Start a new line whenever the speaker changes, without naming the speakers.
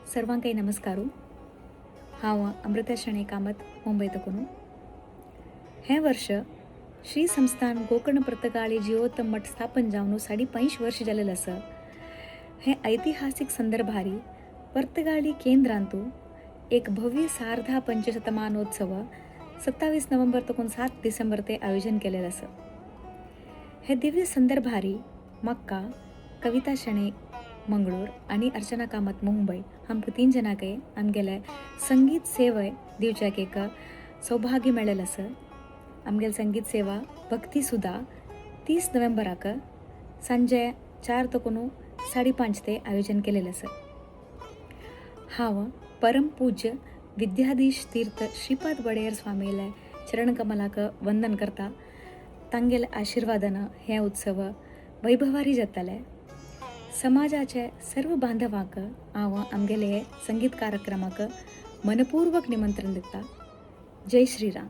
सर्वांकय नमस्कारू. हांव अमृता शणै कामत, मुंबय तकून. हें वर्ष श्री संस्थान गोकर्ण पर्तगाळी जिवोत्तम मठ स्थापन जावन 5.5 वर्ष जालेलें आसा. हे ऐतिहासिक संदर्भारी पर्तगाळी केंद्रांतु एक भव्य सार्धा पंचशतमानोत्सव 27 नोव्हेंबर तकून 7 डिसेंबर ते आयोजन केलेलें आसा. हे दिव्य संदर्भारी म्हाका, कविता शणै मंगळूर आनी अर्चना कामत मुंबय, आमकां तीन जणांकय आमगेले संगीत सेवा दिवच्याक एक सौभाग्य मेळ्ळेलें आसा. आमगेले संगीत सेवा भक्ती सुद्दा 30 नोव्हेंबराक सांजे 4 तकून 5:30 ते आयोजन केलेलें आसा. हांव परमपूज्य विद्याधीश तीर्थ श्रीपाद वडेयर स्वामीले चरणकमलाक वंदन करता. तांगेले आशिर्वादान हे उत्सव वैभवारी जातले. समाजाचे सर्व बांधवांक हांव आमगेले संगीत कार्यक्रमाक मनपूर्वक निमंत्रण दिता. जय श्रीराम.